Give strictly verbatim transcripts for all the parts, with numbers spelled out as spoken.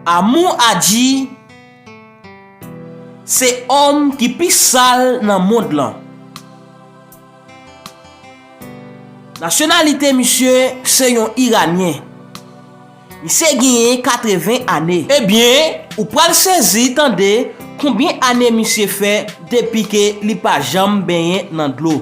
Amou Adji se òm ki pi sal nan mond lan. Nasyonalite misye se yon Iranyen. Misye genyen katreven ane. Ebyen, ou pral sezi tande konbyen ane misye fè depi ke li pa janm benyen nan dlo.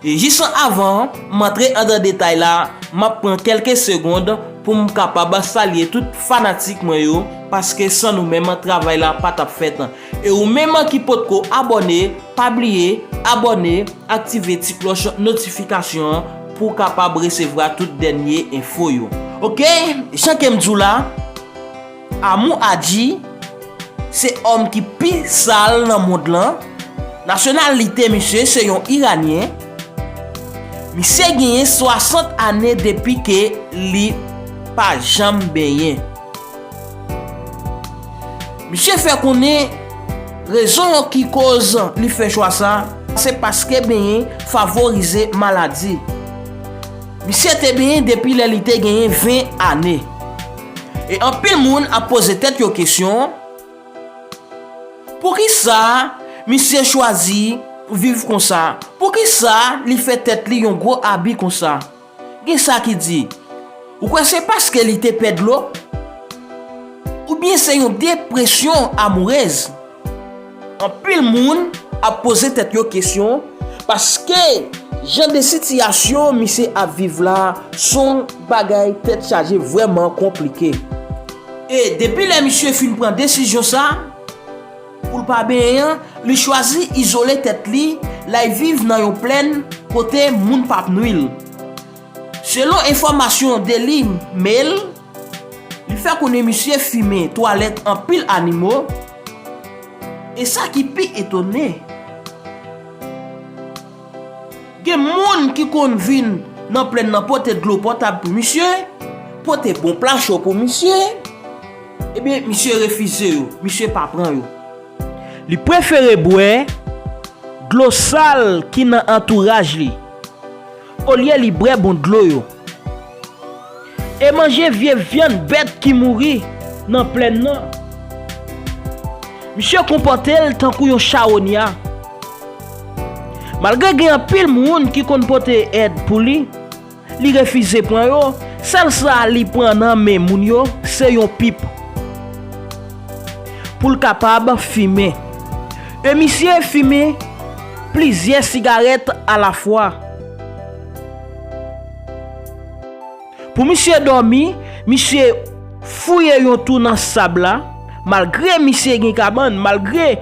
E jis an avan m antre anndan detay la, m ap pran kèlke segonn pou m kapab salye tout fanatik mwen yo, paske san nou menm, travay la pa t ap fèt. E ou menm ki potko abòne, pa bliye abòne, aktive ti klòch notifikasyon an pou w kapab resevwa tout dènye enfo yo. Oke, jan ke m di w la, Amou Adji se òm ki pi sal nan mond lan. Nasyonalite misye se yon Iranyen. Misye genyen swasant ane depi ke li pa janm benyen. Misye fè konnen rezon ki koz li fè chwa sa, se paske benyen favorize maladi. Misye te benyen depi lè li te genyen ven ane. E anpil moun ap poze tèt yo kesyon, poukisa misye chwazi viv konsa? Poukisa li fè tèt li yon gwo abi konsa? Gen sa ki di, ou kwè se paske li te pè dlo? Oubyen se yon depresyon amourèz? Anpil moun ap poze tèt yo kesyon, paske jan de sitiyasyon misye ap viv la, se yon bagay tèt chaje vrèman konplike. E depi lè misye fin pran desizyon sa, pou l pa benyen an, li chwazi izole tèt li, l al viv nan yon plèn kote moun p ap nwi l. Selon enfòmasyon Daily Mail, li fè konnen misye fimen twalèt anpil animo. E sa ki pi etone, gen moun ki konn vin nan plèn nan pote dlo potab pou misye, pote bon pla cho pou misye. Ebyen, misye refize yo, misye pa pran yo. Li prefere bwè dlo sal ki nan antouraj li, olye li bwè bon dlo yo. E manje vye vyann bèt ki mouri nan plèn nan. Misye konpòte l tankou yon chawonya. Malgre gen anpil moun ki konn pote èd pou li, li refize pran yo. Sèl sa li pran nan men moun yo, se yon pip pou l kapab fimen. E misye fimen plizyè sigarèt alafwa. Pou misye dòmi, misye fouye yon twou nan sab la. Malgre misye gen kabann, malgre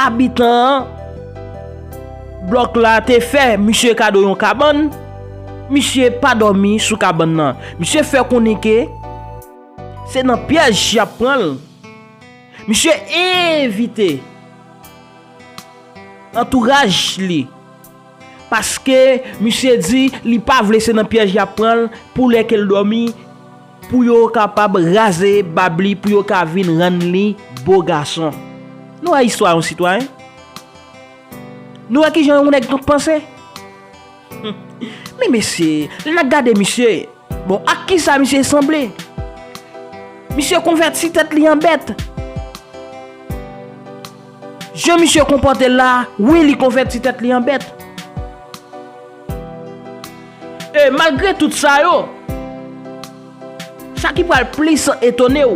abitan blòk la te fè misye kado yon kabann, misye pa dòmi sou kabann nan. Misye fè konnen ke se nan pyèj y ap pran l. Misye evite antouraj li, paske misye di li pa vle se nan pyèj y ap pran l pou lè ke l dòmi, pou yo kapab raze bab li, pou yo ka vin rann li bo gason. Nou wè istwa yon sitwayen? Nou wè kijan yon nèg panse? Men mesye, lè n ap gade misye, bon, ak kisa misye sanble? Misye konvèti tèt li an bèt. Jan misye konpòte l la, wi, li konvèti tèt li an bèt. E malgre tout sa yo, sa ki pral plis etone w,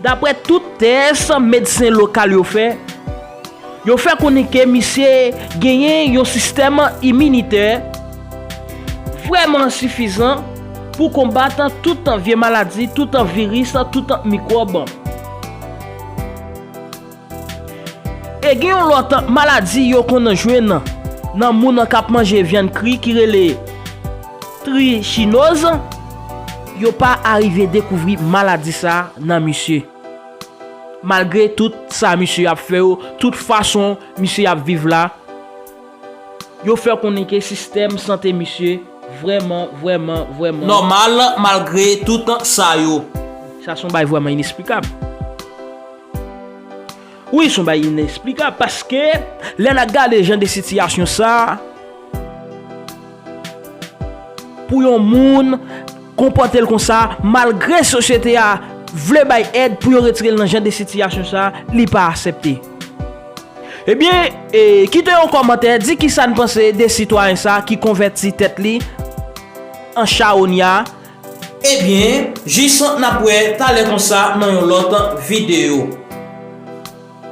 daprè tout tès medsen lokal yo fè, yo fè konnen ke misye genyen yon sistèm iminitè vrèman sifizan pou konbat tout vye maladi, tout viris, tout mikwòb. E gen yon lòt maladi yo konn jwenn nan moun k ap manje vyann kri ki rele trichinoz. Yo pa arive dekouvri maladi sa nan misye. Malgre tout sa misye ap fè yo, tout fason misye ap viv la, yo fè konnen ke sistèm sante misye vrèman, vrèman, vrèman nòmal malgre tout sa yo. Sa se yon bagay vrèman inesplikab. Wi, se yon bagay inesplikab, paske lè n ap gade jan de sitiyasyon sa, pou yon moun konpòte l konsa, malgre sosyete a vle bay èd pou yo retire l nan jan de sitiyasyon sa, li pa aksepte. Ebyen, e, kite yon kòmantè, di kisa n panse de sitwayen sa ki konvèti tèt li an chawonya. Ebyen, jis n ap wè talè konsa nan yon lòt videyo.